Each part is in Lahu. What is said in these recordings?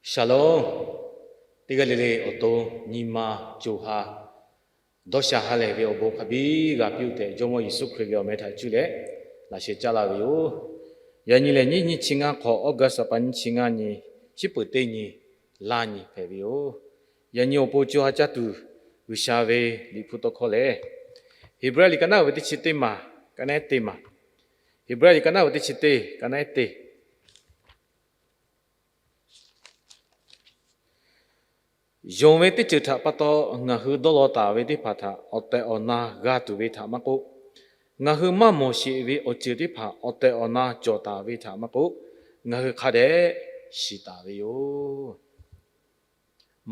Shalom. Teˇ g'aˇ le le awˬ to nyi ma co ha dawˇ sha ha lehˬ ve awˬ bon hk'a biˇ g'a piˇ-oˆ tehꞈ, Jawˇmawˇ Yeˍsuˆ Hkriꞈ ve awˬ meh htaꞈ cuˇ leh laꞈ sheh caˇ laˇ ve yoˬ. Yaꞈ nyi lehˬ, nyiˇ nyi chi ngaˇ hk'awꞈ, August ha pa nyiˇ chi ngaˇ nyi, chi peuˬ teˇ nyi, laˇ nyi hpehꞈ ve yoˬ. Yaꞈ nyi awˬ pon co ha caˇ tuˬ G'uiˬsha ve Liꞈ hpu tawˇ hkawˇ lehˬ, Heˍbrehˇ liꞈ ka naˉ ve teˇ chi teˇ maˬ, ka naˉ ehˉ teˇ maˬ. Heˍbrehˇ liꞈ ka naˉ ve teˇ chi teˇ, ka naˉ ehˉ teˇ. Yonˍ ve teˇ ceuˬ htaꞈ pa taw ngaˬ hui dawˇ law taˍ ve teˇ hpaˍ htaꞈ awˬ tehˬ awˬ na g'a tuˬ ve htaꞈ maˇ k'oˆ, ngaˬ hui maˇ mawˬ sheˍ ve awˬ ceuˬ teˇ hpaˍ awˬ tehˬ awˬ na cawˬ taˍ ve htaꞈ maˇ k'oˆ, ngaˬ hui hk'a dehꞈ shiˍ taˍ ve yoˬ.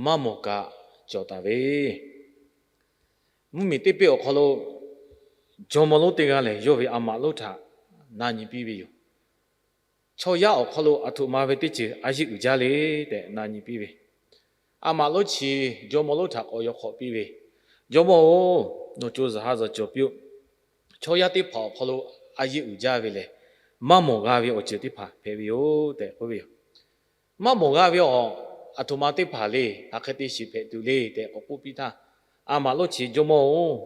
Maˇ mawˬ kaꞈ cawˬ taˍ ve mvuhˇmiˬ teˇ peˆ awˬ hk'aw lo jawˇmawˇ lonˉ teˇ g'aˇ lehˬ, yawˇ ve a maꞈ lonˉ htaꞈ na nyi piˇ ve yoˬ. Chaw yaˇ awˬ hk'aw lo aˬ htoꞈ ma ve teˇ ceuˬ a yeˇ uiˍ jaˇ le tehꞈ na nyi piˇ ve, a maꞈ lonˉ chi jawˇmawˇ lonˉ htaꞈ k'awꞈ yaw hk'awꞈ piˇ ve, Jawˇmawˇ-oˬ, nawˬ co zuhˬ ha zuhˬ cawˬ piˇ-oˆ. Chaw yaˇ teˇ hpaˍ awˬ hk'aw lo a yeˇ uiˍ jaˇ ve lehˬ, maˇ mawˬ g'a ve awˬ ceuˬ teˇ hpaˍ hpehꞈ ve yoˬ tehꞈ k'oˆ ve yoˬ. Maˇ mawˬ g'a ve awˬ, aˬ htoꞈ ma teˇ hpaˍ le, hk'aˬ hk'e te shiˍ hpehꞈ tuˬ le tehꞈ k'awꞈ k'oˆ piˇ htaˇ, a maꞈ lonˉ chi, Jawˇmawˇ-oˬ,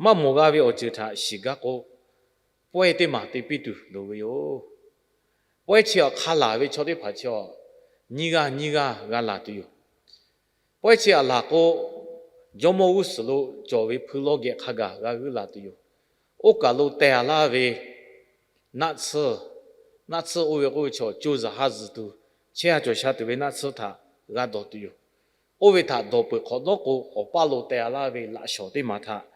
maˇ mawˬ g'a ve awˬ ceuˬ htaꞈ shiˍ gaˇ k'o, pawehˇ teˇ maˬ te piˇ tuˬ loˍ ve yoˬ. Pawehˇ chi awˬ hk'a laˬ ve chaw teˇ hpaˍ chi awˬ, nyiˇ g'aˇ nyiˇ g'aˇ g'a laˬ tuˬ yoˬ. Pawehˇ chi aˬ laˬ k'o, jawˇmawˇ g'uˇ suhˍ lo cawˬ ve hpui lawˇ geh hk'a gaˬ g'a g'uiˇ laˬ tuˬ yoˬ. Oˇ kaˬ lo teh-a laˇ ve naˆ tsuhˇ, naˆ tsuhˇ oˇ ve k'oˆ ve chaw co zuhˬ ha zuhˬ tuˬ, chehˇ ha cawˬ sha tuˬ ve naˆ tsuhˇ htaꞈ g'a dawˬ tuˬ yoˬ. Oˇ ve htaꞈ dawˬ peuˬ hk'awꞈ nawˉ k'o, awˬ paˇ lo teh-a laˇ ve laꞈ shawnˍ teˇ maˬ htaꞈ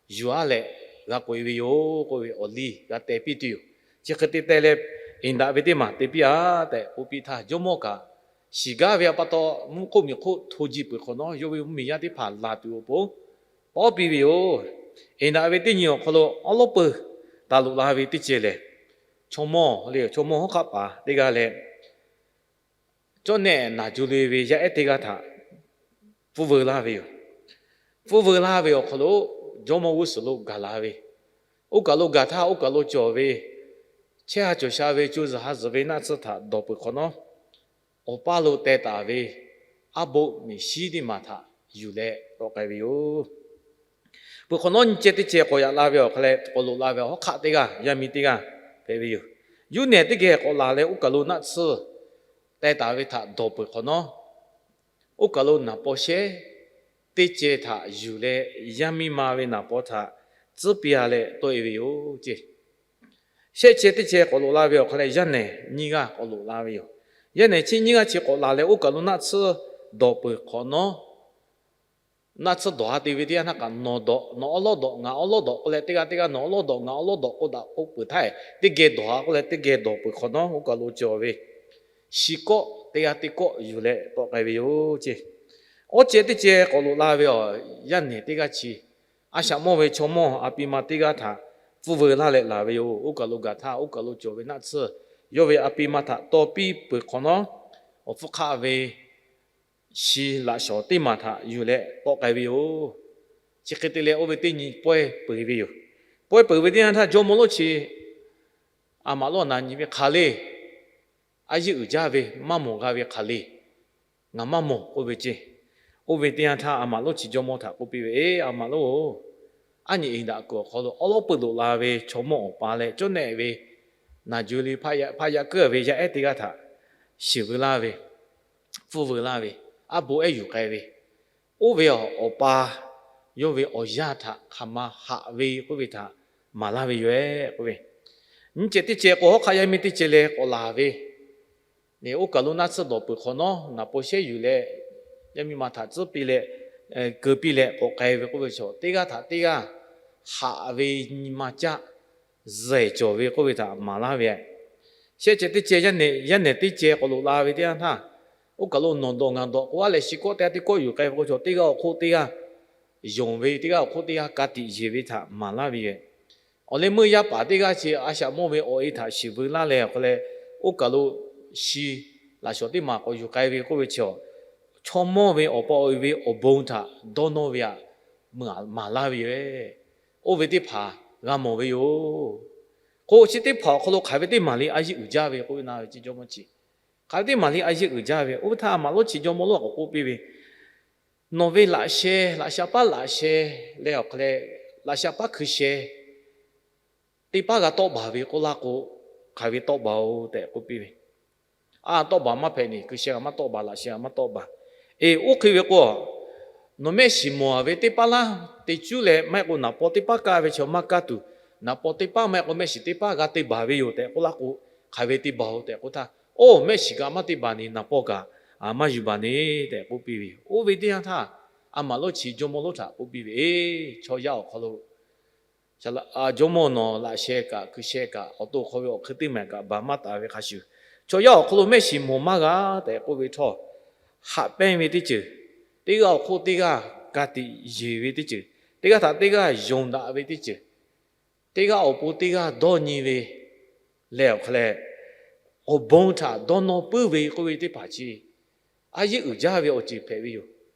yuˬ-a leh g'a k'oꞈ-e ve yoˬ k'oˆ ve awˬ liˇ g'a teh piˇ tuˬ yoˬ. Chi hk'e te teh leh, eˍ daꞈ ve teˇ maˬ te piˇ-a tehꞈ k'oˆ piˇ htaˇ, jawˇmawˇ kaꞈ shiˍ gaˇ ve pa taw, mvuhˇ hk'oˆ miˬ hk'oˆ hto ji peuˬ hk'awꞈ nawˉ, yawˇ ve mvuhˇmiˬ yaˇ teˇ hpaˍ laˬ tuˬ awˬ pon pawˉ piˇ ve yoˬ. Eˍ daꞈ ve teˇ nyi awˬ hk'aw lo awˉ lawˉ peuˬ taˍ loꞈ la ve teˇ ceh lehˬ, chaw mawˇ le, chaw mawˇ hawˉ hk'aˆ paˍ teˇ g'aˇ leh, cawˇ nehˆ naˬ ju le ve yaˇ ehˉ teˇ g'aˇ htaꞈ pfuhˇ veu laˇ ve yoˬ. Pfuhˇ veu laˇ ve awˬ hk'aw lo jawˇmawˇ g'uˇ suhˍ lo gaˬ la ve, oˇ kaˬ lo gaˬ htaˇ, oˇ kaˬ lo cawˬ ve chehˇ ha cawˬ sha ve co zuhˬ ha zuhˬ ve naˆ tsuhˇ htaꞈ dawˬ peuˬ hk'awꞈ nawˉ, awˬ paˇ lo teh taˍ ve aˉ boˆ miˬ shiˉ teˇ maˬ htaꞈ yuˬ leh tawˆ k'ai ve yoˬ. Peuˬ hk'awꞈ nawˉ, nyi ceh teˇ ceh k'awꞈ yaꞈ la ve awˬ hk'a leh, k'awꞈ loꞈ la ve awˬ hawˉ hk'aˆ teˇ g'aˇ, yaˇ miˇ teˇ g'aˇ hpehꞈ ve yoˬ. Yuˇ nehˬ teˇ geh k'awꞈ laˬ leh, oˇ kaˬ lo naˆ tsuhˇ teh taˍ ve htaꞈ dawˬ peuˬ hk'awꞈ nawˉ, oˇ kaˬ lo naˍ paw shehˉ teˇ ceh htaꞈ yuˬ leh, yaˇ miˇ ma ve naˍ paw htaꞈ tcuhˉ piˇ-a leh tawˆ-e ve yoˬ ceˇ. Shehˆ ceh teˇ ceh k'awꞈ loꞈ la ve awˬ hk'a leh, yaˇ nehˬ nyiˇ g'aˇ k'awꞈ loꞈ la ve yoˬ. Yaˇ nehˬ chi nyiˇ g'aˇ chi k'awꞈ laˬ leh, oˇ kaˬ lo naˆ tsuhˇ dawˬ peuˬ hk'awꞈ nawˉ, naˆ tsuhˇ dawˬ-a te ve teˇ yanˇ htaˇ kaꞈ, nawˬ dawꞈ, nawˬ awˉ lawˉ dawꞈ, ngaˬ awˉ lawˉ dawꞈ k'oˆ leh, teˇ g'aˇ teˇ g'aˇ nawˬ awˉ lawˉ dawꞈ, ngaˬ awˉ lawˉ dawꞈ k'oˆ daꞈ k'oˆ peuˬ htaˇ, teˇ geh dawˬ-a k'oˆ leh, teˇ geh dawˬ peuˬ hk'awꞈ nawˉ, oˇ kaˬ lo cawˬ ve shi kawˆ teˇ g'aˇ teˇ kawˆ yuˬ leh tawˆ k'ai ve yoˬ ceˇ. Awˇ ceh teˇ ceh k'awꞈ loꞈ la ve awˬ, yaˇ nehˬ teˇ g'aˇ chi a shaꞈ mawˇ ve chaw mawˇ a pi ma teˇ g'aˇ htaꞈ pfuhˇ veu laˇ leh laˬ ve yoˬ. Oˇ kaˬ lo gaˬ htaˇ, oˇ kaˬ lo cawˬ ve naˆ tsuhˇ yawˇ ve a pi ma htaꞈ taw piˇ peuˬ hk'awꞈ nawˉ, awˬ hpfuhˇ hk'aˆ ve shi laꞈ shawnˍ teˇ maˬ htaꞈ yuˬ leh tawˆ k'ai ve yoˬ. Chi hk'e te leh, oˇ ve teˇ nyi pawehˇ peuˬ ve yoˬ. Pawehˇ peuˬ ve teˇ yanˇ htaˇ, jawˇmawˇ lonˉ chi a maꞈ lonˉ na nyi ve, Hk'aˬ le, a yeˇ uiˍ jaˇ ve, maˇ mawˬ g'a ve hk'aˬ le, ngaˬ maˇ mawˬ k'oˆ ve ceˇ. Oˇ ve teˇ yanˇ htaˇ, a maꞈ lonˉ chi jawˇmawˇ htaꞈ k'oˆ piˇ ve, Eˬ, a maꞈ lonˉ-oˬ, aˉ nyi eˍ daꞈ kuiˬ awˬ hk'aw lo awˉ lawˉ peuˬ loꞈ la ve chaw mawˇ awˬ pa leh, cawˇ nehˆ ve naˬ ju le hpaˆ yaꞈ keu-a ve yaˇ ehˉ teˇ g'aˇ htaꞈ shiˍ veu laˇ ve, pfuhˇ veu laˇ ve, aˉ boˆ ehˉ yuˬ k'ai ve, oˇ ve awˬ pa yawˇ ve awˬ yaˇ htaꞈ hk'aˬ ma haꞈ ve k'oˆ ve htaꞈ maˍ laˇ ve yoˬ-ehˉ k'oˆ ve, nyi ceh teˇ ceh k'o, hawˉ hk'aˆ yaˇ miˇ teˇ ceh leh k'awꞈ laˬ ve, oˇ kaˬ lo naˆ tsuhˇ dawˬ peuˬ hk'awꞈ nawˉ, naˍ paw shehˉ yuˬ leh, yaˇ miˇ ma htaꞈ tcuhˉ piˇ leh, keu piˇ leh k'awꞈ k'ai ve k'oˆ ve chaw, teˇ g'aˇ htaꞈ teˇ g'aˇ haꞈ ve nyi ma caˆ zehˬ cawˬ ve k'oˆ ve htaꞈ maˍ laˇ ve, shehˆ ceh teˇ ceh yaˇ nehˬ teˇ ceh k'awꞈ loꞈ la ve teˇ yanˇ htaˇ, oˇ kaˬ lo nawˬ dawꞈ ngaˬ dawꞈ k'oˆ-a leh, shi kawˆ teˇ g'aˇ teˇ kawˆ yuˬ k'ai ve k'o, chaw teˇ g'aˇ awˬ hk'oˆ teˇ g'aˇ yonˍ ve, teˇ g'aˇ awˬ hk'oˆ teˇ g'aˇ ka tiꞈ yeˬ ve htaꞈ maˍ laˇ ve yoˬ. Awˬ leh meuˇ yaˇ paˍ teˇ g'aˇ chi a shaꞈ mawˇ ve awˬ e htaꞈ shiˍ veu laˇ leh awˬ hk'aw leh, oˇ kaˬ lo shi laꞈ shawnˍ teˇ maˬ k'awꞈ yuˬ k'ai ve k'oˆ ve chi, chaw mawˇ ve awˬ pa awˬ e ve awˬ bon htaꞈ dawˇ nawˇ ve htaꞈ maˍ laˇ ve yoˬ. Oˇ ve teˇ hpaˍ g'a mawˬ ve yoˬ. K'o, chi teˇ hpaˍ awˬ hk'aw lo hk'aˬ ve teˇ maˬ le a yeˇ uiˍ jaˇ ve k'oˆ ve na ve ceˇ, jawˇmawˇ chi Hk'aˬ ve teˇ maˬ le a yeˇ uiˍ jaˇ ve, oˇ ve htaˇ a maꞈ lonˉ chi jawˇmawˇ lonˉ a k'awꞈ k'oˆ piˇ ve, Nawˬ ve laꞈ sheh, laꞈ sheh paˉ laꞈ sheh leh awˬ hk'aw leh laꞈ sheh paˉ hkui sheh teˇ paˉ g'a tawˆ baˬ ve k'oˆ laˇ k'o, hk'aˬ ve tawˆ baˬ-oˬ tehꞈ k'oˆ piˇ ve, A, tawˆ baˬ maˇ hpehꞈ ni, hkui sheh g'a maˇ tawˆ baˬ, laꞈ sheh g'a maˇ tawˆ baˬ. Eˬ, oˇ hk'e ve k'o, nawˬ mehˆ shiˍ mawˬ ve teˇ paˉ laˇ te cuˉ leh, maˇ heˆ k'o naˍ paw teˇ paˉ kaˇ ve chaw maˇ kaˇ tuˬ, naˍ paw teˇ paˉ maˇ heˆ k'o mehˆ shiˍ teˇ paˉ g'a te baˬ ve yoˬ tehꞈ k'oˆ laˇ k'o, hk'aˬ ve te baˬ-oˬ tehꞈ k'oˆ htaˇ, Oˇ, mehˆ shiˍ kaꞈ maˇ te baˬ ni, naˍ paw kaꞈ maˇ yuˬ baˬ ni tehꞈ k'oˆ piˇ ve yoˬ. Oˇ ve teˇ yanˇ htaˇ, a maꞈ lonˉ chi jawˇmawˇ lonˉ htaꞈ k'oˆ piˇ ve, Eˬ, chaw yaˇ awˬ hk'aw lo jawˇmawˇ nawˬ laꞈ sheh kaꞈ hkui sheh kaꞈ awˬ to hk'aw ve awˬ hk'e teˇ maˬ kaꞈ baˬ maˇ taˍ ve hk'a shuˍ, chaw yaˇ awˬ hk'aw lo mehˆ shiˍ mawˬ maˇ g'a tehꞈ k'oˆ ve htawˇ, haꞈ pehnˇ ve teˇ ceuˬ, teˇ g'aˇ awˬ hk'oˆ teˇ g'aˇ ka tiꞈ yeˬ ve teˇ ceuˬ, teˇ g'aˇ htaꞈ teˇ g'aˇ yonˍ daꞈ ve teˇ ceuˬ, teˇ g'aˇ awˬ pon teˇ g'aˇ dawˇ nyi ve leh awˬ hk'aw leh, awˬ bon htaꞈ dawˇ nawˇ puiˉ ve k'oˆ ve teˇ hpaˍ chi a yeˇ uiˍ jaˇ ve awˬ ceuˬ hpehꞈ ve yoˬ.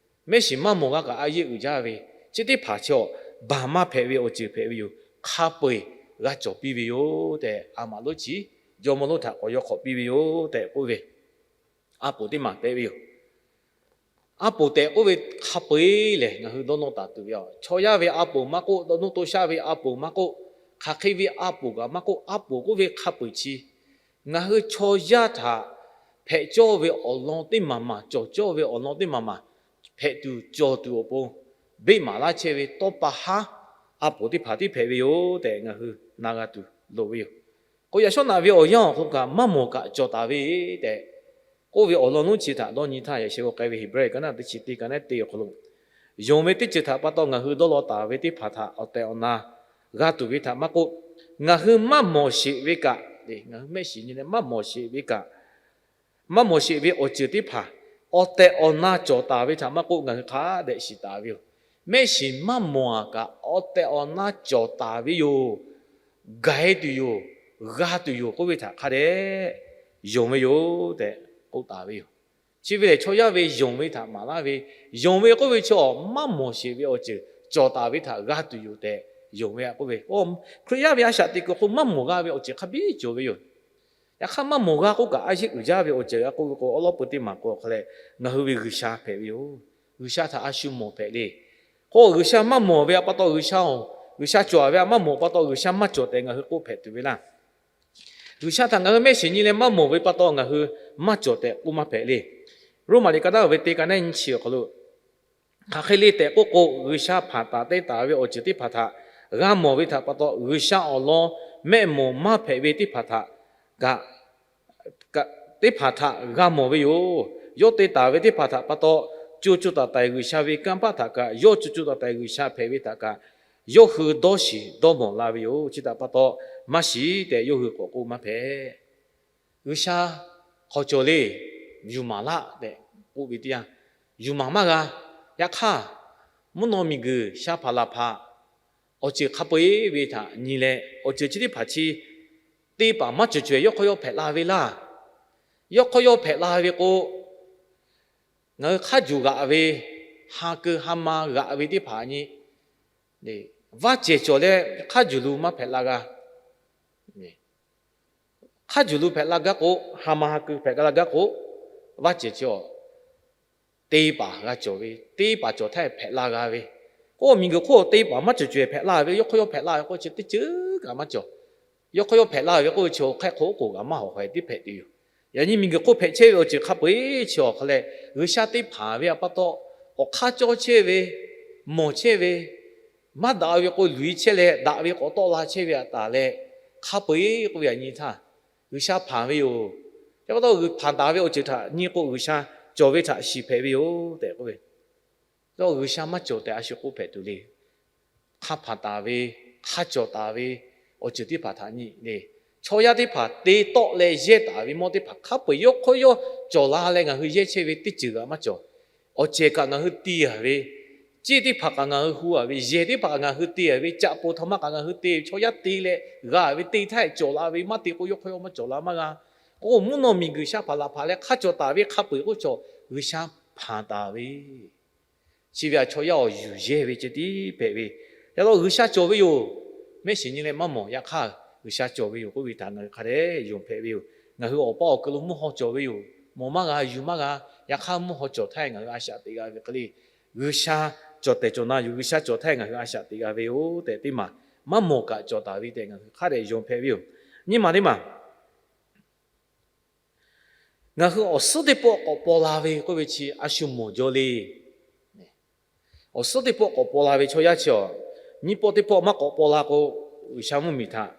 Mehˆ shiˍ maˇ mawˬ g'a kaꞈ a yeˇ uiˍ jaˇ ve, chi teˇ hpaˍ chi awˬ baˬ maˇ hpehꞈ ve awˬ ceuˬ hpehꞈ ve yoˬ. Hk'a peu-eˬ g'a cawˬ piˇ ve yoˬ tehꞈ, a maꞈ lonˉ chi jawˇmawˇ lonˉ htaꞈ k'awꞈ yaw hk'awꞈ piˇ ve yoˬ tehꞈ k'oˆ ve, a poˍ teˇ maˬ hpehꞈ ve yoˬ. A poˍ tehꞈ k'oˆ ve hk'a peu-eˬ lehˬ, ngaˬ hui dawˇ nawˇ taˍ tuˬ ve yoˬ. Chaw yaˇ ve a poˍ maˇ k'oˆ, dawˇ nawˇ to shaˆ ve a poˍ maˇ k'oˆ, hk'aˬ hk'e ve a poˍ kaꞈ maˇ k'oˆ, a poˍ k'oˆ ve hk'a peu-eˬ chi ngaˬ hui chaw yaˇ htaꞈ hpehꞈ cawˇ ve awˬ lawn teˇ maˬ maˬ, cawˬ cawˇ ve awˬ lawn teˇ maˬ maˬ hpehꞈ tuˬ cawˬ tuˬ awˬ pon, beˆ maˍ laˇ chehˇ ve tawˇ pa haˉ a poˍ teˇ hpaˍ tiˉ hpehꞈ ve yoˬ tehꞈ ngaˬ hui na g'a tuˬ loˍ ve yoˬ. K'o, yaꞈ shawˉ naꞈ ve awˬ yanˇ awˬ hk'aw lo kaꞈ maˇ mawˬ kaꞈ cawˬ taˍ ve tehꞈ k'oˆ ve awˬ lawn lonˉ chi htaꞈ dawˇ nyi htaˇ, yaꞈ sheh g'aw k'ai ve Heˍbrehˇ ka naˆ teˇ chi teˇ ka naˆ teˇ awˬ hk'aw lo, yonˍ ve teˇ ceuˬ htaꞈ pa taw ngaˬ hui dawˇ law taˍ ve teˇ hpaˍ htaꞈ awˬ tehˬ awˬ na g'a tuˬ ve htaꞈ maˇ k'oˆ, ngaˬ hui maˇ mawˬ sheˍ ve kaꞈ, ngaˬ hui mehˆ shiˍ nyi leh maˇ mawˬ sheˍ ve kaꞈ, maˇ mawˬ sheˍ ve awˬ ceuˬ teˇ hpaˍ awˬ tehˬ awˬ na cawˬ taˍ ve htaꞈ maˇ k'oˆ, ngaˬ hui hk'a dehꞈ shiˍ taˍ ve yoˬ. Mehˆ shiˍ maˇ mawˬ-a kaꞈ awˬ tehˬ awˬ na cawˬ taˍ ve yoˬ. Gaiˍ tuˬ yoˬ. G'a tuˬ yoˬ k'oˆ ve htaꞈ hk'a dehꞈ yonˍ ve yoˬ tehꞈ k'oˆ taˍ ve yoˬ. Chi ve lehˬ, chaw yaˇ ve yonˍ ve htaꞈ maˍ laˇ ve, yonˍ ve k'oˆ ve chaw maˇ mawˬ sheˍ ve awˬ ceuˬ cawˬ taˍ ve htaꞈ g'a tuˬ yoˬ tehꞈ yonˍ ve k'oˆ ve, Hkriꞈ yaˇ ve a shaꞈ teꞈ kuiˬ hk'oˆ maˇ mawˬ g'a ve awˬ ceuˬ hk'a biˇ cawˬ ve yoˬ. Yaꞈ hk'aˇ, maˇ mawˬ g'a k'oˆ kaꞈ a yeˇ uiˍ jaˇ ve awˬ ceuˬ g'a k'oˆ ve k'o, awˉ lawˉ peu teˇ maˬ k'o awˬ hk'aw leh ngaˬ hui ve G'uiˬsha hpehꞈ ve yoˬ. G'uiˬsha htaꞈ a shu mawˬ hpehꞈ le. K'o, G'uiˬsha maˇ mawˬ ve a pa taw G'uiˬsha, G'uiˬsha cawˬ ve a maˇ mawˬ pa taw G'uiˬsha maˇ cawˬ tehꞈ ngaˬ hui k'oˆ hpehꞈ tuˬ ve laˇ. G'uiˬsha htaꞈ ngaˬ hui mehˆ shiˍ nyi leh maˇ mawˬ ve pa taw ngaˬ hui maˇ cawˬ tehꞈ k'oˆ maˇ hpehꞈ le. Roˉmaꞈ liꞈ ka naˆ ve teˇ ka naˆ nyi chi awˬ hk'aw lo, hk'aˬ hk'e le tehꞈ k'oˆ k'o, G'uiˬsha hpanˍ taˍ te taˍ ve awˬ ceuˬ teˇ hpaˍ htaꞈ g'a mawˬ ve htaꞈ pa taw, G'uiˬsha awˬ lawn mehˆ mawˬ maˇ hpehꞈ ve teˇ hpaˍ htaꞈ kaꞈ, kaꞈ, teˇ hpaˍ htaꞈ g'a mawˬ ve yoˬ. Yawˇ te taˍ ve teˇ hpaˍ htaꞈ pa taw, co co taiˍ taiˍ G'uiˬsha ve kanˇ paˆ htaꞈ kaꞈ, yawˇ co co taiˍ taiˍ G'uiˬsha hpehꞈ ve htaꞈ kaꞈ, yawˇ hui dawˇ shiˍ dawˇ mawˬ la ve yoˬ. Chi htaꞈ pa taw, maˇ shiˍ tehꞈ yawˇ hui k'awꞈ k'oˆ maˇ hpehꞈ. G'uiˬsha hk'aw cawˬ le, yuˬ maˍ laˆ tehꞈ k'oˆ ve teˇ yanˇ, yuˬ maˍ maˇ g'a. Yaꞈ hk'aˇ, mvuhˇ naw miˬguiˬ sha hpaˍ laˬ hpaˍ awˬ ceuˬ hk'a peu-eˬ ve htaꞈ nyi leh, awˬ ceuˬ chi teˇ hpaˍ chi te paˍ maˇ cawˬ caweh yawˇ hk'aw yawˇ hpehꞈ la ve laˇ. Yawˇ hk'aw yawˇ hpehꞈ la ve k'o, ngaˬ hui hk'a juˬ g'aꞈ ve, ha keu ha ma g'aꞈ ve teˇ hpaˍ nyi, vaˇ cehˬ cawˬ leh hk'a juˬ lu maˇ hpehꞈ la g'a. Hk'a juˬ lu hpehꞈ la gaˇ k'o, ha ma ha keu hpehꞈ la gaˇ k'o, vaˇ cehˬ chi awˬ te paˍ g'a cawˬ ve, te paˍ cawˬ htaˇ hpehꞈ la g'a ve. K'o, miˬguiˬ hk'oˆ te paˍ maˇ cawˬ caweh hpehꞈ la ve, yawˇ hk'aw yawˇ hpehꞈ la ve k'o, chi teˇ ceuˬ kaꞈ maˇ cawˬ. Yawˇ hk'aw yawˇ hpehꞈ la ve k'oˆ ve chi awˬ hk'aˇ hk'oˆ k'oˍ kaꞈ maˇ hawˍ hk'aw tiˉ hpehꞈ tuˬ yoˬ. Yaꞈ nyi miˬguiˬ hk'oˆ hpehꞈ chehˇ ve awˬ ceuˬ hk'a peu-eˬ chi awˬ hk'a leh, G'uiˬsha te hpanˍ ve a pa taw, awˬ hk'aˇ cawˇ chehˇ ve, mawˬ chehˇ ve, maˇ daꞈ ve k'o luˬ-e chehˇ leh, daꞈ ve k'awꞈ tawˆ la chehˇ ve a taˍ leh, hk'a peu-eˬ k'oˆ ve yaꞈ nyi htaˇ, G'uiˬsha hpanˍ ve yoˬ. Chi pa taw, hpanˍ taˍ ve awˬ ceuˬ htaꞈ nyi k'o, G'uiˬsha cawˬ ve htaꞈ shiˍ hpehꞈ ve yoˬ tehꞈ k'oˆ ve. Yawˇ G'uiˬsha maˇ cawˬ tehꞈ a shu k'oˆ hpehꞈ tuˬ le. Hk'a hpanˍ taˍ ve, hk'a cawˬ taˍ ve awˬ ceuˬ teˇ hpaˍ htaꞈ nyi le. Chaw yaˇ teˇ hpaˍ te tawˆ leh yehˇ taˍ ve mawˇ teˇ hpaˍ hk'a peu-eˬ yawˇ hk'aw yawˇ cawˬ la leh ngaˬ hui yehˇ chehˇ ve teˇ ceuˬ kaꞈ maˇ cawˬ. Awˬ cehˬ kaꞈ ngaˬ hui te-a ve, ceˇ teˇ hpaˍ kaꞈ ngaˬ hui hu-a ve, yehˬ teˇ hpaˍ kaꞈ ngaˬ hui te-a ve, caꞈ poˍ htaꞈ ma kaꞈ ngaˬ hui te ve, chaw yaˇ te leh g'a ve te htaˇ cawˬ la ve, maˇ te k'o yawˇ hk'aw yawˇ maˇ cawˬ la maˇ g'a. K'o, mvuhˇ naw miˬguiˬ sha hpaˍ laˬ hpaˍ leh hk'a cawˬ taˍ ve hk'a peu-eˬ k'oˆ chaw G'uiˬsha hpanˍ taˍ ve, chi ve a chaw yaˇ awˬ yuˬ yehˇ ve ceh tiˉ hpehꞈ ve. Yaꞈ taw G'uiˬsha cawˬ ve yoˬ. Mehˆ shiˍ nyi leh maˇ mawˬ. Yaꞈ hk'aˇ, G'uiˬsha cawˬ ve yoˬ k'oˆ ve htaꞈ ngaˬ hui hk'a dehꞈ yonˍ hpehꞈ ve yoˬ. Ngaˬ hui awˬ pa awˬ keu lo mvuhˇ haw cawˬ ve yoˬ. mawˬ maˇ g'a, yuˬ maˇ g'a. Yaꞈ hk'aˇ, mvuhˇ haw cawˬ htaˇ ngaˬ hui a shaꞈ teꞈ g'a ve hk'e le, G'uiˬsha cawˬ tehˬ cawˬ na yuˬ, G'uiˬsha cawˬ htaˇ ngaˬ hui a shaꞈ teꞈ g'a ve yoˬ tehꞈ teˇ maˬ, maˇ mawˬ kaꞈ cawˬ taˍ ve tehꞈ ngaˬ hui hk'a dehꞈ yonˍ hpehꞈ ve yoˬ. Nyiˇ maˬ teˇ maˬ, ngaˬ hui awˬ suhˉ teˇ pawˆ k'awꞈ paw la ve k'oˆ ve chi a shu mawˬ jaw le. Awˬ suhˉ teˇ pawˆ k'awꞈ paw la ve chaw yaˇ chi awˬ, nyiˇ pawˆ teˇ pawˆ maˇ k'awꞈ paw la k'o, G'uiˬsha mvuhˇmiˬ htaꞈ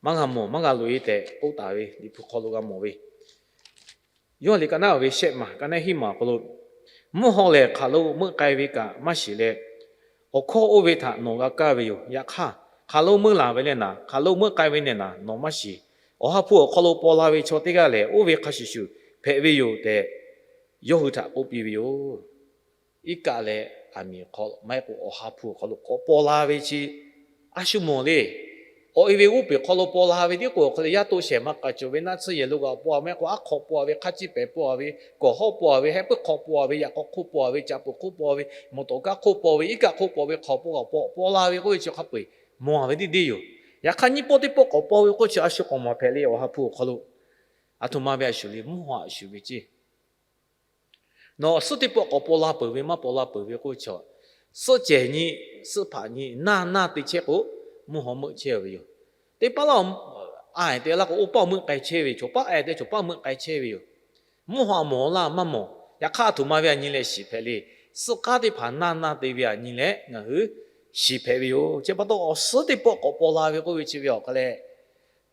maˇ g'a mawˬ, maˇ g'a loꞈ e tehꞈ k'oˆ taˍ ve Liꞈ hpu hk'aw lo g'a mawˬ ve. Yoˇhanˬ liꞈ ka naˉ ve shehˆ maˬ ka naˉ hiˉ maˬ awˬ hk'aw lo, mvuhˇ haw lehˬ hk'aˬ lo meuˆ k'ai ve kaꞈ maˇ shiˍ leh, awˬ hkawˇ oˇ ve htaꞈ nawˬ g'a kaˇ ve yoˬ. Yaꞈ hk'aˇ, hk'aˬ lo meuˇ laˬ ve leh naˍ, hk'aˬ lo meuˆ k'ai ve leh naˍ nawˬ maˇ shiˍ. Awˬ ha hpu awˬ hk'aw lo paw la ve chaw teˇ g'aˇ lehˬ, oˇ ve hk'a shuˍ shuˍ hpehꞈ ve yoˬ tehꞈ, yawˇ hui htaꞈ k'oˆ piˇ ve yoˬ. Iˉ kaˆ leh aˬ miˍ hk'aw maˇ heˆ k'o, awˬ ha hpu awˬ hk'aw lo k'awꞈ paw la ve chi a shu mawˬ le. Awˬ e ve g'oˇ peˬ hk'aw lo paw la ve tiˉ k'o, awˬ hk'aw lo yaˇ toˆ shehˍ maˇ k'aꞈ cawˬ ve, naˆ tsuhˇ yehˬ lo kaꞈ paw a maˇ heˆ k'o, aˉ hk'aw paw a ve, hk'aˇ ciˇ pehˍ paw a ve, kawˬ hawˉ paw a ve, heh puiˉ hk'aw paw a ve, yaꞈ k'aw hk'oˆ paw a ve, caꞈ puˍ hk'oˆ paw a ve, mawˬ tawˍ kaˇ hk'oˆ paw ve, iˉ kaˆ hk'oˆ paw ve, hk'aw paw kaꞈ paw paw la ve k'oˆ ve chi hk'a peu eˬ mawˬ a ve teˇ deˇ yoˬ. Yaꞈ hk'aˇ, nyiˇ pawˆ teˇ pawˆ k'awꞈ paw ve k'oˆ chi a shu k'awꞈ mawˬ hpehꞈ le. Awˬ ha hpu awˬ hk'aw lo, aˬ htoꞈ ma ve a shuˍ le, mvuhˇ haw a shuˍ ve ceˇ. Nawˬ awˬ suhˉ teˇ pawˆ k'awꞈ paw la peuˬ ve maˇ paw la peuˬ ve k'oˆ chaw, suhˆ cehˬ nyi, suhˆ hpaꞈ nyi, naˇ naˇ te chehˇ k'o, mvuhˇ haw meuˆ chehˇ ve yoˬ. Teˇ paˉ laˇ, a ehˍ te laˇ k'o, oˇ paˉ meuˆ k'ai chehˇ ve, chaw paˉ a ehˍ te chaw paˉ meuˆ k'ai chehˇ ve yoˬ. Mvuhˇ haw mawˬ laˇ maˇ mawˬ. Yaꞈ hk'aˇ, aˬ htoꞈ ma ve a nyi leh shiˍ hpehꞈ le. Suhˆ k'aˉ teˇ hpaˍ naˇ naˇ te ve a nyi leh ngaˬ hui shiˍ hpehꞈ ve yoˬ. Chi pa taw, awˬ suhˉ teˇ pawˆ k'awꞈ paw la ve k'oˆ ve chi ve awˬ hk'aw leh,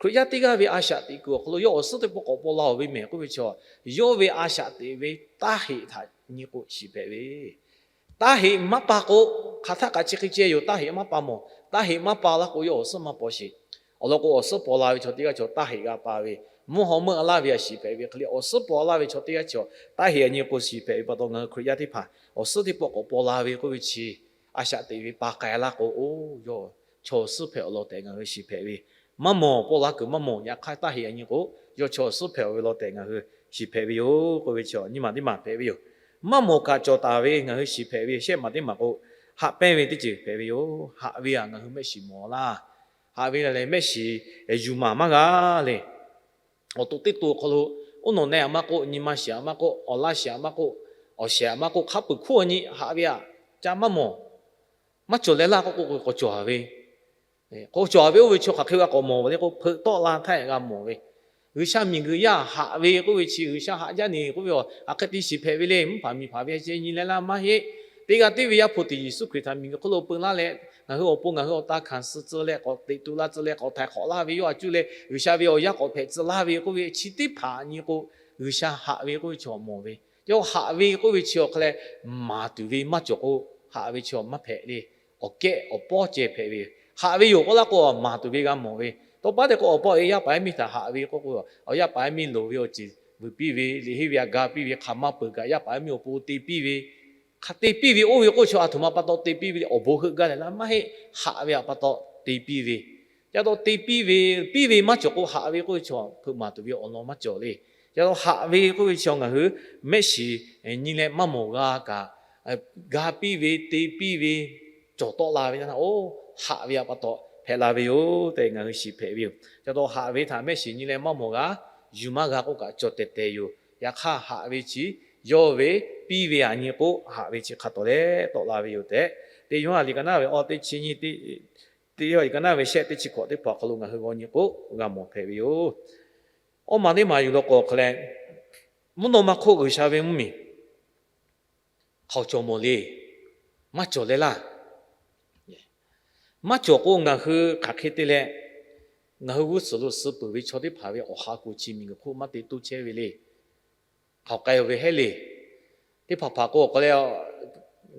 Hkriꞈ yaˇ teˇ g'aˇ ve a shaꞈ teꞈ kuiˬ awˬ hk'aw lo yawˇ awˬ suhˉ teˇ pawˆ k'awꞈ paw la-oˬ ve mehˬ k'oˆ ve chaw, yawˇ ve a shaꞈ teꞈ ve taˇ heꞈ htaꞈ nyi k'o shiˍ hpehꞈ ve. Taˇ heꞈ maˇ pa k'o, hk'aˬ htaˆ kaꞈ chi hk'e ceh yoˬ. Taˇ heꞈ maˇ pa mawˬ. Taˇ heꞈ maˇ pa laˇ k'o, yawˇ awˬ suhˉ maˇ paw sheˍ. Awˬ lawn k'o, awˬ suhˉ paw la ve chaw teˇ g'aˇ chaw taˇ heꞈ g'a pa ve, mvuhˇ haw meuˆ laˇ ve a shiˍ hpehꞈ ve hk'e le, awˬ suhˉ paw laˇ ve chaw teˇ g'aˇ chaw taˇ heꞈ a nyi k'o shiˍ hpehꞈ ve pa taw, ngaˬ hui Hkriꞈ yaˇ teˇ hpaˍ awˬ suhˉ teˇ pawˆ k'awꞈ paw la ve k'oˆ ve chi, a shaꞈ teꞈ ve pa k'ai laˇ k'o, oˇ, yawˇ chaw awˬ suhˉ hpehꞈ awˬ lawn tehꞈ ngaˬ hui shiˍ hpehꞈ ve. Maˇ mawˬ, paw la kuiˬ maˇ mawˬ, yaꞈ hk'aˇ taˇ heꞈ a nyi k'o, yawˇ chaw awˬ suhˉ hpehꞈ awˬ ve lawn tehꞈ ngaˬ hui shiˍ hpehꞈ ve yoˬ k'oˆ ve chi nyiˇ maˬ teˇ maˬ hpehꞈ ve yoˬ. Maˇ mawˬ kaꞈ cawˬ taˍ ve ngaˬ hui shiˍ hpehꞈ ve shehˆ maˬ teˇ maˬ k'o, haꞈ pehnˇ ve teˇ ceuˬ hpehꞈ ve yoˬ. Haꞈ ve a ngaˬ hui mehˆ shiˍ mawˬ laˇ. Haꞈ ve lehˬ, mehˆ shiˍ yuˬ maˍ maˇ g'a le. Awˬ to teˇ to awˬ hk'aw lo, oˉ nawˬ neh a maˇ k'oˆ, nyi ma shiˍ a maˇ k'oˆ, awˬ laˇ shiˍ a maˇ k'oˆ, awˬ shehˍ a maˇ k'oˆ, hk'a peu-eˬ hkuˇ a nyi haꞈ ve a ca maˇ mawˬ. Maˇ cawˬ leh laˇ k'oˆ k'o, k'awꞈ cawˬ ve, k'awꞈ cawˬ ve oˇ ve chaw hk'aˬ hk'e g'a k'awꞈ mawˬ ve le k'o, hpeuꞈ tawˆ la htaˇ g'a mawˬ ve. G'uiˬsha miˬguiˬ yaˇ haꞈ ve k'oˆ ve chi, G'uiˬsha haꞈ jaˇ ne k'oˆ ve, a hk'e te shiˍ hpehꞈ ve le. Mvuhˇ hpaˍ miˬ hpaˍ ve a ceh nyi leh laˇ maˇ heˆ. Teˇ g'aˇ tiˉ ve Yaˇ hpu tiꞈ Yeˍsuˆ Hkriꞈ htaꞈ miˬguiˬ hk'oˆ lo peu laˇ leh, ngaˬ hui awˬ pon ngaˬ hui awˬ ta hkanˍ suh tcuh leh k'awꞈ teꞈ tu la tcuh leh k'awꞈ htaiˍ hk'awꞈ laˇ ve, yawˇ a cuˇ leh G'uiˬsha ve awˬ yaˇ k'awꞈ hpehꞈ tcuh laˇ ve k'oˆ ve chi teˇ hpaˍ nyi k'o, G'uiˬsha haꞈ ve k'oˆ ve chi awˬ mawˬ ve. Yawˇ haꞈ ve k'oˆ ve chi awˬ hk'a leh, maˍ tuˬ ve maˇ cawˬ k'o, haꞈ ve chi awˬ maˇ hpehꞈ le. Awˬ kehˉ awˬ pawˇ ceh hpehꞈ ve. Haꞈ ve yoˬ k'oˆ laˇ k'o, maˍ tuˬ ve g'a mawˬ ve. Tawˇ paˉ te k'o, awˬ pa awˬ e yaˇ paˍ yaˇ miˇ htaꞈ haꞈ ve k'oˆ k'o, awˬ yaˇ paˍ yaˇ miˇ loˍ ve awˬ ceuˬ vuiˬ piˇ ve, liꞈ henˇ ve a ga piˇ ve, hk'aˬ ma peuˬ kaꞈ yaˇ paˍ yaˇ miˇ awˬ pon te piˇ ve. Hk'a te piˇ ve oˇ ve k'oˆ chi aˬ htoꞈ ma pa taw te piˇ ve le. Awˬ bon heuˆ gaˇ leh laˇ maˇ heˆ. Haꞈ ve a pa taw te piˇ ve. Ca taw te piˇ ve, piˇ ve maˇ cawˬ k'o, haꞈ ve k'oˆ ve chi awˬ hpeuꞈ maˍ tuˬ ve awˬ lawn maˇ cawˬ le. Ca taw haꞈ ve k'oˆ ve chi ngaˬ hui mehˆ shiˍ nyi leh maˇ mawˬ g'a kaꞈ, ga piˇ ve, te piˇ ve, cawˬ tawˆ la ve, oˇ, haꞈ ve a pa taw hpehꞈ la ve yoˬ tehꞈ ngaˬ hui shiˍ hpehꞈ ve yoˬ. Ca taw haꞈ ve htaꞈ mehˆ shiˍ nyi leh maˇ mawˬ g'a, yuˬ maˇ g'a k'oˆ kaꞈ cawˬ tehˬ tehˬ yoˬ. Yaꞈ hk'aˇ, haꞈ ve chi yawˇ ve piˇ ve a nyi k'o, haꞈ ve chi hk'a tawˍ leh tawˆ la ve yoˬ tehꞈ, teˇ Yoˇhanˬ liꞈ ka naˉ ve awˬ teˇ chi nyi, teˇ Yoˇhanˬ liꞈ ka naˉ ve shehˆ teˇ chi hkawꞈ teˇ hpaˍ awˬ hk'aw lo ngaˬ hui g'aw nyi k'o, g'a mawˬ hpehꞈ ve yoˬ. Awˇ maˬ teˇ maˬ yuˬ law k'o hk'a leh, mvuhˇ naw ma hk'oˆ G'uiˬsha ve mvuhˇmiˬ hk'aoˍ cawˬ mawˬ le. Maˇ cawˬ leh laˇ. Maˇ cawˬ k'o, ngaˬ hui hk'aˬ hk'e te leh ngaˬ hui g'uˇ suhˍ lo suh peuˬ ve chaw teˇ hpaˍ ve awˬ ha k'o chi miˬguiˬ hk'oˆ maˇ te toˇ chehˇ ve le. Hk'aoˍ k'ai ve hehˉ le. Teˇ hpaˍ hpaˍ k'o awˬ hk'aw leh,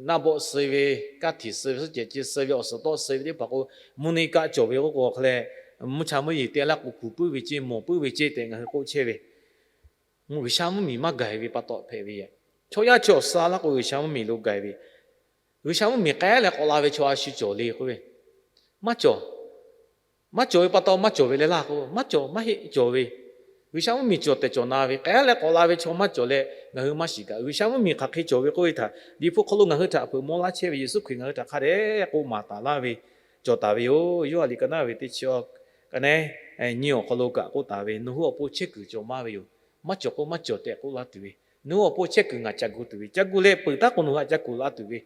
naˆ bawˆ suh ve, kaˇ htiꞈ suh ve, suhˉ cehˬ ceh suh ve, awˬ suhˍ tawˆ suh ve teˇ hpaˍ k'o, mvuhˇ naw kaˆ cawˬ ve k'oˆ k'o hk'a leh, mvuhˇ cha mvuhˇ yeˬ te laˇ k'o kuˬ puiˉ ve ceˇ, mawˬ puiˉ ve ceˇ tehꞈ ngaˬ hui k'oˆ chehˇ ve. G'uiˬsha mvuhˇmiˬ maˇ gaˬ ve pa taw hpehꞈ ve yoˬ. Chaw yaˇ chaw suh laˇ k'o G'uiˬsha mvuhˇmiˬ lo gaˬ ve. G'uiˬsha mvuhˇmiˬ k'ai leh k'awꞈ la ve chaw a shu cawˬ le k'oˆ ve, maˇ cawˬ. Maˇ cawˬ ve pa taw maˇ cawˬ ve leh laˇ k'o, maˇ cawˬ, maˇ heˆ, cawˬ ve. G'uiˬsha mvuhˇmiˬ cawˬ tehˬ cawˬ na ve, k'ai leh k'awꞈ la ve chaw maˇ cawˬ leh ngaˬ hui maˇ shiˍ kaꞈ, G'uiˬsha mvuhˇmiˬ hk'aˬ hk'e cawˬ ve k'oˆ ve htaꞈ Liꞈ hpu hk'aw lo ngaˬ hui htaꞈ hpeuꞈ maw laˇ chehˇ ve Yeˍsuˆ Hkriꞈ ngaˬ hui htaꞈ hk'a dehꞈ k'oˆ maˍ taˍ laˇ ve, cawˬ taˍ ve yoˬ. Yoˇhanˬ liꞈ ka naˉ ve teˇ chi awˬ, ka naˉ nyi awˬ hk'aw lo kaꞈ k'oˆ taˍ ve, nawˬ hui awˬ pon chehˇ kuiˬ cawˬ maˇ ve yoˬ. Maˇ cawˬ k'o maˇ cawˬ tehꞈ k'oˆ laˇ tuˬ ve, nawˬ hui awˬ pon chehˇ kuiˬ ngaˬ ca gu tuˬ ve, ca gu leh peuˬ taˉ k'o nawˬ hui htaꞈ ca kuˬ laˇ tuˬ ve,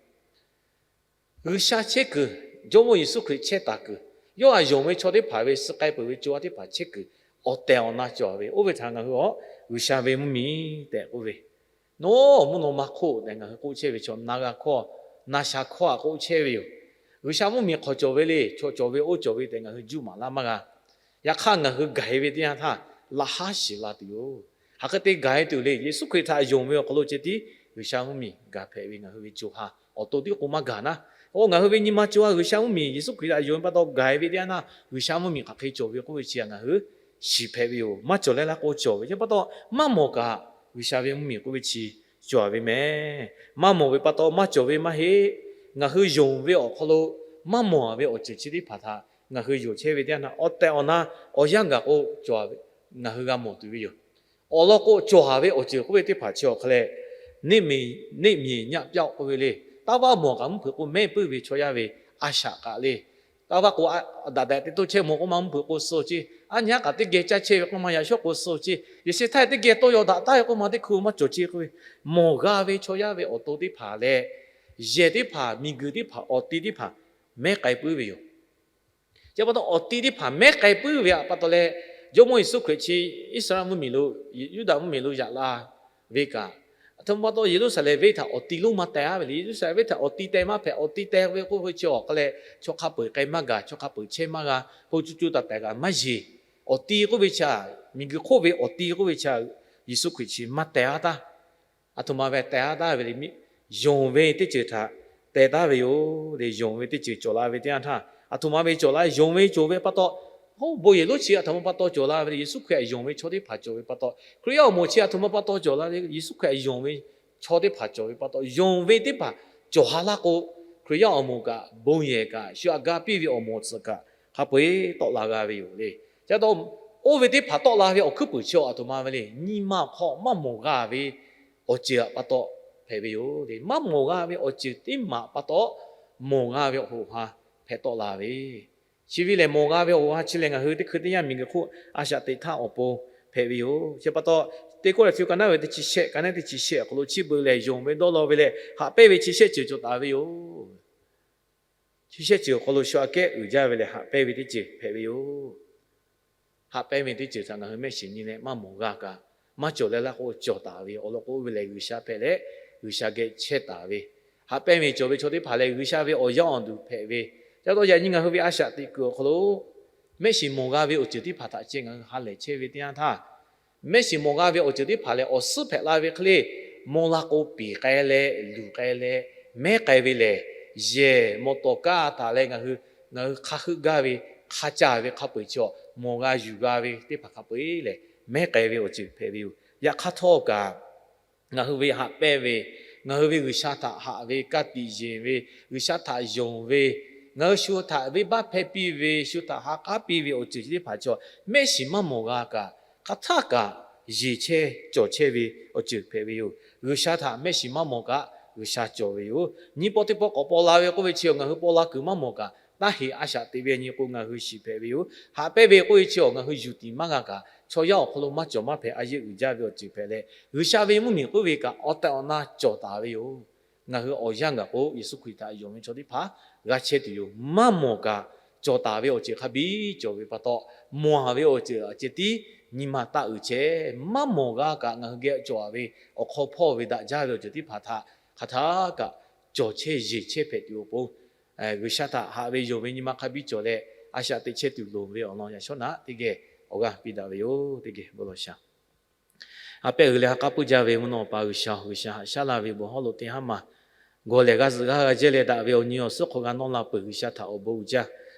G'uiˬsha chehˇ kuiˬ, Jawˇmawˇ Yeˍsuˆ Hkriꞈ chehˇ taˍ kuiˬ, yawˇ htaꞈ yonˍ ve chaw teˇ hpaˍ ve suh k'ai peuˬ ve co ha teˇ hpaˍ chehˇ kuiˬ awˬ tehˬ awˬ na cawˬ ve, oˇ ve htaꞈ ngaˬ hui awˬ G'uiˬsha ve mvuhˇmiˬ tehꞈ k'oˆ ve, nawˬ mvuhˇ naw ma hk'oˆ tehꞈ ngaˬ hui k'oˆ chehˇ ve chaw na g'a hkawˇ, na sha hkawˇ htaꞈ k'oˆ chehˇ ve yoˬ. G'uiˬsha mvuhˇmiˬ hk'aw cawˬ ve le, chaw cawˬ ve oˇ cawˬ ve tehꞈ ngaˬ hui juˇ maˍ laˇ maˇ g'a. Yaꞈ hk'aˇ ngaˬ hui gaˬ-e ve teˇ yanˇ htaˇ laꞈ haˉ shiˍ la tuˬ yoˬ. Hk'aˬ hk'e te gaˬ-e tuˬ le, Yeˍsuˆ Hkriꞈ htaꞈ yonˍ ve awˬ hk'aw lo ceh tiˉ G'uiˬsha mvuhˇmiˬ gaˬ hpehꞈ ve ngaˬ hui ve co ha awˬ to tiˉ k'o maˇ gaˬ naˉ. Oˇ ngaˬ hui ve nyi ma co ha G'uiˬsha mvuhˇmiˬ Yeˍsuˆ Hkriꞈ htaꞈ yonˍ ve pa taw gaˬ-e ve teˇ yanˇ htaˇ G'uiˬsha mvuhˇmiˬ hk'aˬ hk'e cawˬ ve k'oˆ ve chi ngaˬ hui shiˍ hpehꞈ ve yoˬ. Maˇ cawˬ leh laˇ k'o cawˬ ve, chi pa taw maˇ mawˬ kaꞈ G'uiˬsha ve mvuhˇmiˬ k'oˆ ve chi cawˬ ve mehˬ. Maˇ mawˬ ve pa taw maˇ cawˬ ve maˇ heˆ. Ngaˬ hui yonˍ ve awˬ hk'aw lo maˇ mawˬ ve awˬ ceuˬ chi teˇ hpaˍ htaꞈ ngaˬ hui yonˍ chehˇ ve teˇ yanˇ htaˇ awˬ tehˬ awˬ na awˬ yanˇ gaˬ k'o cawˬ ve, ngaˬ hui g'a mawˬ tuˬ ve yoˬ. Awˬ lawn k'o cawˬ haˍ ve awˬ ceuˬ k'oˆ ve teˇ hpaˍ chi awˬ hk'a leh, neˇ miˬ neˇ miˬ nyaˆ pyaˆ k'oˆ ve le, taˇ vaˇ mawˬ kaꞈ mvuhˇ hpeuꞈ k'o mehˉ puiˉ ve chaw yaˇ ve a shaꞈ kaꞈ le, taˇ vaˇ k'o daꞈ daꞈ teˇ toˇ chehˇ mawˬ k'oˆ ma mvuhˇ hpeuꞈ k'o suh ceˇ, aˉ nyi haˉ kaꞈ teˇ geh caˇ chehˇ ve k'oˆ ma yaꞈ shawˉ k'o suh ceˇ, yaꞈ sheh htaˇ teˇ geh tawˇ yaw daꞈ taˍ ve k'oˆ ma teˇ hkui maˇ cawˬ ceˇ k'oˆ ve, mawˬ g'a ve chaw yaˇ ve awˬ to teˇ hpaˍ leh, yehˬ teˇ hpaˍ, miˬguiˬ teˇ hpaˍ, awˬ ti teˇ hpaˍ mehˉ k'ai puiˉ ve yoˬ. Chi pa taw awˬ ti teˇ hpaˍ mehˉ k'ai puiˉ ve pa taw leh, Jawˇmawˇ Yeˍsuˆ Hkriꞈ chi Iˉsaˍreˍlaˆ mvuhˇmiˬ lo, Yuˇdaꞈ mvuhˇmiˬ lo yaꞈ la ve kaꞈ, aˬ htoꞈ ma pa taw Yeˍruˆsaˍlehnˍ venˇ htaꞈ awˬ ti lonˉ maˇ teh-a ve le. Yeˍruˆsaˍlehnˍ venˇ htaꞈ awˬ ti teh maˇ hpehꞈ. Awˬ ti teh ve k'oˆ ve chi awˬ hk'a leh chaw hk'a peu-eˬ k'ai maˇ gaˬ, chaw hk'a peu-eˬ chehˇ maˇ g'a, hpu cu cu taˍ taˍ kaꞈ maˇ yeˬ. Awˬ ti k'oˆ ve chi, miˬguiˬ hk'oˆ ve awˬ ti k'oˆ ve chi Yeˍsuˆ Hkriꞈ chi maˇ teh-a taˇ. Aˬ htoꞈ ma ve teh-a taˍ ve le, yonˍ ve teˇ ceuˬ htaꞈ teh taˍ ve yoˬ le. Yonˍ ve teˇ ceuˬ cawˬ la ve teˇ yanˇ htaˇ, aˬ htoꞈ ma ve cawˬ la, yonˍ ve cawˬ ve pa taw, oˇ bon yehˬ lonˉ chi aˬ htoꞈ ma pa taw cawˬ la ve le. Yeˍsuˆ Hkriꞈ htaꞈ yonˍ ve chaw teˇ hpaˍ cawˬ ve pa taw, Hkriꞈ yaˇ awˬ moˍ chi aˬ htoꞈ ma pa taw cawˬ la le. Yeˍsuˆ Hkriꞈ htaꞈ yonˍ ve chaw teˇ hpaˍ cawˬ ve pa taw, yonˍ ve teˇ hpaˍ cawˬ ha laˇ k'o, Hkriꞈ yaˇ awˬ moˍ kaꞈ, bon yehˬ kaꞈ, shu aꞈ ga piˇ ve awˬ moˍ tcuhꞈ kaꞈ hk'a peu-eˬ tawˆ la g'a ve yoˬ le. Chi pa taw, oˇ ve teˇ hpaˍ tawˆ la ve awˬ hkuiˉ puiˍ chi aˬ htoꞈ ma ve le, nyi ma awˬ hk'aw maˇ mawˬ g'a ve awˬ ceuˬ pa taw hpehꞈ ve yoˬ le. Maˇ mawˬ g'a ve awˬ ceuˬ teˇ maˬ pa taw mawˬ g'a ve awˬ hoꞈ ha hpehꞈ tawˆ la ve. Chi ve lehˬ, mawˬ g'a ve awˬ hoꞈ ha chi lehˬ, ngaˬ hui teˇ hkui teˇ yanˇ miˬguiˬ hk'oˆ a shaꞈ teꞈ htaˇ awˬ pon hpehꞈ ve yoˬ. Chi pa taw, Teˇ Kawˇrenˍhtuˆ ka naˉ ve teˇ chi shehˆ, ka naˉ teˇ chi shehˆ awˬ hk'aw lo, chi beuꞈ lehˬ yonˍ ve dawˇ law ve leh haꞈ pehnˇ ve chi shehˆ ceuˬ cawˬ taˍ ve yoˬ. Chi shehˆ ceuˬ awˬ hk'aw lo shu aꞈ kehˉ uiˍ jaˇ ve leh haꞈ pehnˇ ve teˇ ceuˬ hpehꞈ ve yoˬ. Haꞈ pehnˇ ve teˇ ceuˬ htaꞈ ngaˬ hui mehˆ shiˍ nyi leh maˇ mawˬ g'a kaꞈ, maˇ cawˬ leh laˇ k'o cawˬ taˍ ve awˬ lawn k'o, oˇ ve lehˬ G'uiˬsha hpehꞈ leh G'uiˬsha geh chehˇ taˍ ve, haꞈ pehnˇ ve cawˬ ve chaw teˇ hpaˍ lehˬ G'uiˬsha ve awˬ yaˇ awˬ duˬ hpehꞈ ve. Chi pa taw yaꞈ nyi ngaˬ hui ve a shaꞈ teꞈ kuiˬ awˬ hk'aw lo mehˆ shiˍ mawˬ g'a ve awˬ ceuˬ teˇ hpaˍ htaꞈ ceh ngaˬ hui ha lehˬ chehˇ ve teˇ yanˇ htaˇ, mehˆ shiˍ mawˬ g'a ve awˬ ceuˬ teˇ hpaˍ lehˬ awˬ suhˉ hpehꞈ la ve hk'e le, mawˇ la k'o piˍ k'ai leh luˬ k'ai leh mehˉ k'ai ve lehˬ, yehˬ mawˬ tawˍ kaˇ taˍ leh ngaˬ hui, ngaˬ hui hk'a heuˆ gaˇ ve, hk'a caˇ ve hk'a peu-eˬ chaw mawˬ g'a yuˬ g'a ve teˇ hpaˍ hk'a peu-eˬ lehˬ mehˉ k'ai ve awˬ ceuˬ hpehꞈ ve yoˬ. Yaꞈ hk'aˇ htawˇ kaꞈ, ngaˬ hui ve haꞈ pehnˇ ve, ngaˬ hui ve G'uiˬsha htaꞈ haꞈ ve, ka tiꞈ yeˬ ve, G'uiˬsha htaꞈ yonˍ ve, ngaˬ hui shu htaꞈ venˇbaˆ hpehˇ piˇ ve, shu htaꞈ ha k'aˉ piˇ ve awˬ ceuˬ chi teˇ hpaˍ chaw mehˆ shiˍ maˇ mawˬ g'a kaꞈ, hk'aˬ htaˆ kaꞈ yeˬ chehˇ cawˬ chehˇ ve awˬ ceuˬ hpehꞈ ve yoˬ. G'uiˬsha htaꞈ mehˆ shiˍ maˇ mawˬ kaꞈ G'uiˬsha cawˬ ve yoˬ. Nyi paw teˇ paw k'awꞈ paw la ve k'oˆ ve chi ngaˬ hui paw la kuiˬ maˇ mawˬ kaꞈ, taˇ heꞈ a shaꞈ teꞈ ve nyi k'o ngaˬ hui shiˍ hpehꞈ ve yoˬ. Haꞈ pehnˇ ve k'oˆ ve chi awˬ ngaˬ hui yuˬ tiˍ maˇ g'a kaꞈ, chaw yaˇ awˬ hk'aw lo maˇ cawˬ maˇ hpehꞈ a yeˇ uiˍ jaˇ ve awˬ ceuˬ hpehꞈ leh, G'uiˬsha ve mvuhˇmiˬ k'oˆ ve kaꞈ awˬ tehˬ awˬ na cawˬ taˍ ve yoˬ. Ngaˬ hui awˬ yanˇ gaˬ k'o Yeˍsuˆ Hkriꞈ htaꞈ yonˍ ve chaw teˇ hpaˍ g'a chehˇ tuˬ yoˬ. Maˇ mawˬ kaꞈ cawˬ taˍ ve awˬ ceuˬ hk'a biˇ cawˬ ve pa taw, mawˬ ve awˬ ceuˬ ceh tiˉ nyi ma taˆ uiˍ chehˇ. Maˇ mawˬ g'a kaꞈ ngaˬ hui geh cawˬ ve awˬ hk'aw hpawˇ ve daꞈ jaˇ ve awˬ ceuˬ teˇ hpaˍ htaꞈ hk'aˬ htaˆ kaꞈ cawˬ chehˇ yeˬ chehˇ hpehꞈ tuˬ awˬ pon, G'uiˬsha htaꞈ haꞈ ve yonˍ ve nyi ma hk'a biˇ cawˬ leh, a shaꞈ teꞈ chehˇ tuˬ loˍ ve awˬ lawn yaꞈ shawˉ naꞈ teˇ geh awˬ g'aˇ piˇ daꞈ ve yoˬ. Teˇ geh bon lawˬ shaˍ. Ha pehˇ g'uiˬ leh ha k'aˉ puiˉ jaˇ ve mvuhˇ naw pa G'uiˬsha, G'uiˬsha haꞈ shaˉ laˇ ve bon hawˉ lo teˇ haˉ ma gawˬ lehˬ g'a zuhꞈ g'a g'a jehˇ leh daꞈ ve awˬ nyi awˬ suhˉ hk'aw g'a nawˇ la peuˬ G'uiˬsha htaꞈ awˬ bon uiˍ jaˇ.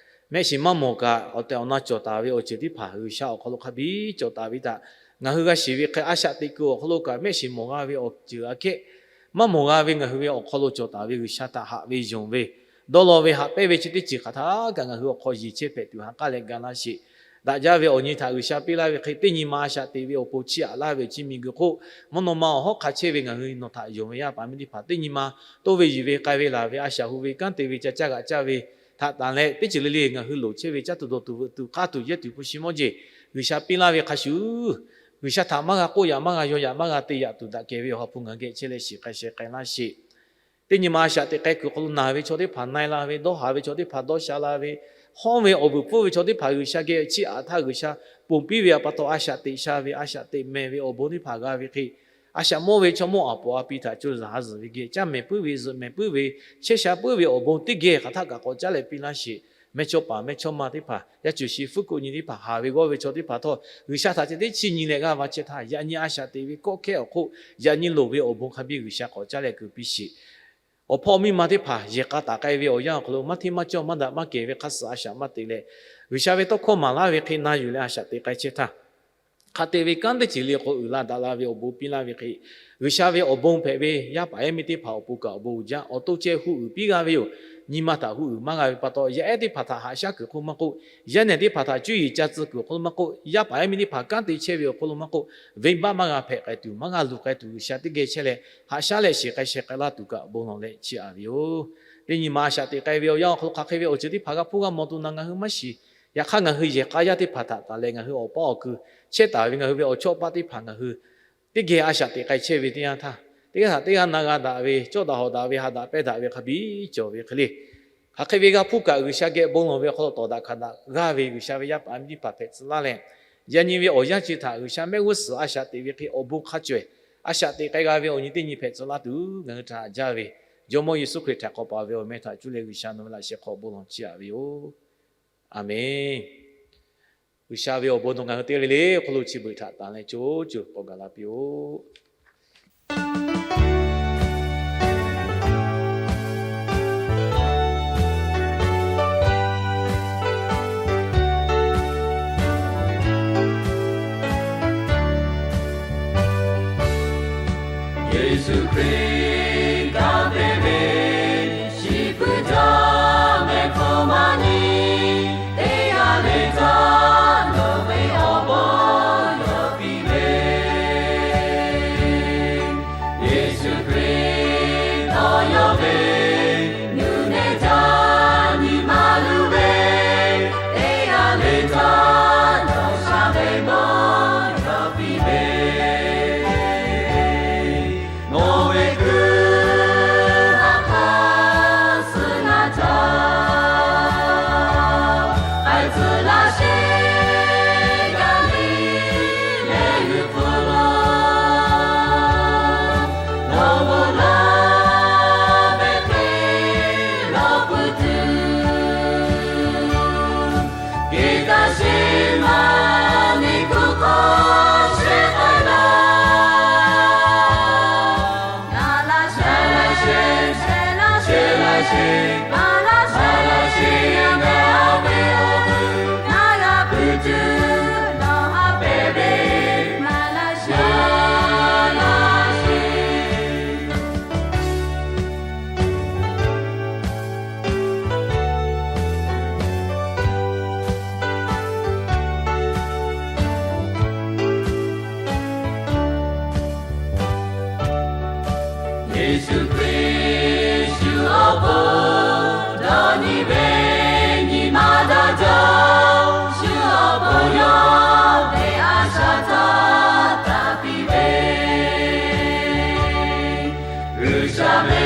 Mehˆ shiˍ maˇ mawˬ kaꞈ awˬ tehˬ awˬ na cawˬ taˍ ve awˬ ceuˬ teˇ hpaˍ G'uiˬsha awˬ hk'aw lo hk'a biˇ cawˬ taˍ ve htaꞈ ngaˬ hui g'a shiˍ ve hk'e, a shaꞈ teꞈ kuiˬ awˬ hk'aw lo kaꞈ mehˆ shiˍ mawˬ g'a ve awˬ ceuˬ aꞈ kehˉ maˇ mawˬ g'a ve ngaˬ hui ve awˬ hk'aw lo cawˬ taˍ ve G'uiˬsha htaꞈ haꞈ ve yonˍ ve, dawˇ law ve haꞈ pehnˇ ve chi teˇ ceuˬ hk'aˬ htaˆ kaꞈ ngaˬ hui awˬ hk'aw yeˬ chehˇ hpehꞈ tuˬ ha k'aˉ leh ga laˇ sheˍ. Daꞈ jaˇ ve awˬ nyi htaꞈ G'uiˬsha piˇ laˇ ve hk'e, teˇ nyi ma a shaꞈ teꞈ ve awˬ pon chiˇ aꞈ laˇ ve awˬ chi miˬguiˬ hk'oˆ, mvuhˇ naw ma awˬ hawˉ hk'a chehˇ ve ngaˬ hui nawˬ htaꞈ yonˍ ve yaˇ paˍ miˇ teˇ hpaˍ teˇ nyi ma toˇ ve yuˬ ve k'ai ve laˬ ve a shaꞈ hu ve kanˉ te ve ca caˇ g'aꞈ caˇ ve htaꞈ tanˬ leh, teˇ ceuˬ le le ngaˬ hui loˍ chehˇ ve caˇ tuˬ dawˬ tuˬ veuꞈ tuˬ k'aˇ tuˬ yehˇ tuˬ hpu shi mawˇ jeˬ G'uiˬsha piˇ laˇ ve hk'a shuˍ, G'uiˬsha htaꞈ maˇ g'a k'oˆ yaꞈ, maˇ g'a yaw yaꞈ, maˇ g'a te yaꞈ tuˬ daꞈ kehˬ ve Awˬ ha hpu ngaˬ hui geh chehˇ leh shiˍ k'ai sheh k'ai laˇ sheˍ. Teˇ nyi ma a shaꞈ teꞈ k'ai kuiˬ awˬ hk'aw lo naˬ ve chaw teˇ hpaˍ na e la ve, dawˇ haˍ ve chaw teˇ hpaˍ dawˇ sha la ve, hawˉ ve awˬ vuiˬ pfuhˇ ve chaw teˇ hpaˍ G'uiˬsha geh chiˇ aꞈ htaˇ G'uiˬsha ponˬ piˇ ve pa taw, a shaꞈ teꞈ sha ve, a shaꞈ teꞈ meh ve awˬ bon teˇ hpaˍ g'a ve hk'e, a shaꞈ mawˇ ve chaw mawˇ aˍ poꞈ a pi htaꞈ co zuhˬ ha zuhˬ ve geh caˇ mehˍ puiˉ ve, zuhꞈ mehˍ puiˉ ve, chehˇ sha puiˉ ve awˬ bon teˇ geh hk'aˬ htaˆ kaꞈ k'awꞈ caˉ leh piˇ laˇ sheˍ. Mehˇchawˇ paˍ mehˇchawˇma teˇ hpaˍ, yaˇ cuˬ shi fuˉ kuˆ nyi teˇ hpaˍ, haˍ ve g'awˇ ve chaw teˇ hpaˍ htawˇ, G'uiˬsha htaꞈ ceh teˇ chiˇ nyi leh g'aˇ va chehˇ htaˇ, yaꞈ nyi a shaꞈ teꞈ ve kawˆ hkehˉ awˬ hk'oˆ yaꞈ nyi loˍ ve awˬ bon hk'a biˇ G'uiˬsha k'awꞈ caˉ leh kuˬ piˇ sheˍ. Awˬ hpawˇ miˇ ma teˇ hpaˍ yehˬ k'a taˍ k'ai ve awˬ yanˇ awˬ hk'aw lo maˇ hteˇ maˇ cawˇ maˇ daꞈ maˇ kehˬ ve hk'a suhˍ a shaꞈ maˇ te leh, G'uiˬsha ve tawˇ hkawˇ maˍ laˇ ve hk'e na yuˬ leh a shaꞈ teꞈ k'ai chehˇ htaˇ, hk'a te ve kanˉ teˇ ceuˬ le k'o uiˍ la daꞈ la ve awˬ bon piˇ laˇ ve hk'e, G'uiˬsha ve awˬ bon hpehꞈ ve yaˇ paˍ yaˇ miˇ teˇ hpaˍ awˬ pon kaꞈ awˬ bon uiˍ jaˇ. Awˬ to ceh hu uiˍ piˇ g'a ve yoˬ. Nyi ma htaꞈ hu uiˍ maˇ g'a ve pa taw, yaˇ ehˉ teˇ hpaˍ htaꞈ haꞈ shaˉ kuiˬ hk'oˆ maˇ k'oˆ, yaˇ nehˬ teˇ hpaˍ htaꞈ cuˇ yiˍ ca tcuh kuiˬ awˬ hk'oˆ lo maˇ k'oˆ, yaˇ paˍ yaˇ miˇ teˇ hpaˍ kanˉ te chehˇ ve awˬ hk'oˆ lo maˇ k'oˆ, venˇbaˆ maˇ g'a hpehꞈ k'ai tuˬ, maˇ g'a luˬ k'ai tuˬ, G'uiˬsha teˇ geh chehˇ leh haꞈ shaˉ leh shiˍ k'ai sheh k'ai laˇ tuˬ kaꞈ bon lawˬ leh chiˇ aꞈ ve yoˬ. Teˇ nyi ma a shaꞈ teꞈ k'ai ve awˬ yanˇ awˬ hk'aw lo hk'aˬ hk'e ve awˬ ceuˬ teˇ hpaˍ g'a hpuˇ g'a mawˬ tuˬ naˍ ngaˬ hui maˇ shiˍ. Yaꞈ hk'aˇ, ngaˬ hui yehˬ k'a yaˇ teˇ hpaˍ htaꞈ taˍ leh ngaˬ hui awˬ paˇ awˬ kui chehˇ taˍ ve ngaˬ hui ve awˬ chawˇ paˆ teˇ hpaˍ ngaˬ hui teˇ geh a shaꞈ teꞈ k'ai chehˇ ve teˇ yanˇ htaˇ, teˇ g'aˇ htaꞈ teˇ g'aˇ na g'a daꞈ ve, cawˇ daꞈ hawˍ daꞈ ve, ha daꞈ pehnˇ daꞈ ve hk'a biˇ cawˬ ve hk'e le. Hk'aˬ hk'e ve g'a hpuˇ kaꞈ, G'uiˬsha geh bon lawˬ ve awˬ hk'aw lo tawˍ daꞈ hkanˍ daꞈ g'aˇ ve G'uiˬsha ve yaˇ paˍ yaˇ miˇ teˇ hpaˍ hpehꞈ tcuh laˇ leh, yaꞈ nyi ve awˬ yanˇ chi htaꞈ G'uiˬsha mehˆ g'uˇ suhˍ a shaꞈ teꞈ ve hk'e awˬ bon hk'a cawehˬ a shaꞈ teꞈ k'ai g'a ve awˬ nyi teˇ nyi hpehꞈ tcuh laˇ tuˬ ngaˬ hui htaꞈ haꞈ jaˇ ve, Jawˇmawˇ Yeˍsuˆ Hkriꞈ htaꞈ k'awꞈ paˍ ve awˬ meh htaꞈ cuˇ leh G'uiˬsha nawˬ ve laꞈ sheh hk'aw bon lawˬ chiˇ aꞈ ve yoˬ. Aˬmenˍ. G'uiˬsha ve awˬ bon nawˬ ngaˬ hui teˇ g'aˇ le le awˬ hk'aw lo chi beuꞈ htaꞈ tanˍ leh co co k'awꞈ gaˬ la piˇ-oˆ. Yeˍsuˆ Hkriꞈ kanˉ te ve shiˍ puiˉ jaˇ mehˆ hpfuhˇ maˇ nyi, teˇ g'aˇ le caˇ loˍ ve awˬ bon yawˇ piˇ ve. Yeˍsuˆ Hkriꞈ dawˇ yawˇ ve nuˬ nehˬ jaˇ nyi ma luˬ ve, teˇ g'aˇ le caˇ dawˇ sha ve bon yawˇ piˇ ve. Nawˬ ve kuiˬ ha k'a suh na caˇ, k'ai tcuh laˇ sheˍ gaˬ le leh g'uiˬ hpfuhˇ lo, nawˬ bon laˇ ve hk'e lawˬ puiˉ tuˬ, Hk'e kaꞈ sheˍ maˇ neˇ kuˬ hk'awꞈ shehˍ hpaˇ laˇ. Laˇ laˇ sheˍ, sheˍ laˇ sheˍ, laˇ laˇ sheˍ, laˇ laˇ sheˍ, ngaˬ ve awˬ hk'aw lo g'a puiˉ tuˬ nawˬ ha hpehꞈ ve, laˇ laˇ sheˍ, laˇ laˇ sheˍ. Yeˍsuˆ Hkriꞈ shu awˬ pon dawˇ nyi ve nyi ma daꞈ jaˇ, shu awˬ pon yawˇ ve a shaꞈ htaꞈ taˍ piˇ ve, G'uiˬsha ve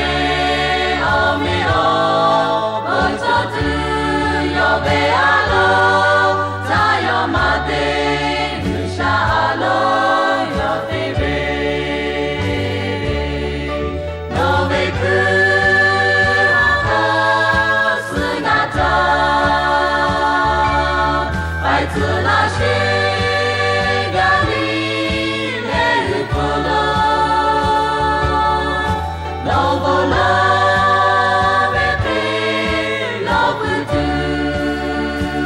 awˬ meh awˬ bon cawˬ tuˬ yawˇ ve a loˍ, htaˇ yawˇ maˇ te G'uiˬsha a loˍ yawˇ te ve. Nawˬ ve kuiˬ ha k'a suh na caˇ, k'ai tcuh laˇ sheˍ gaˬ le leh g'uiˬ hpfuhˇ lo, nawˬ bon laˇ ve hk'e lawˬ puiˉ tuˬ,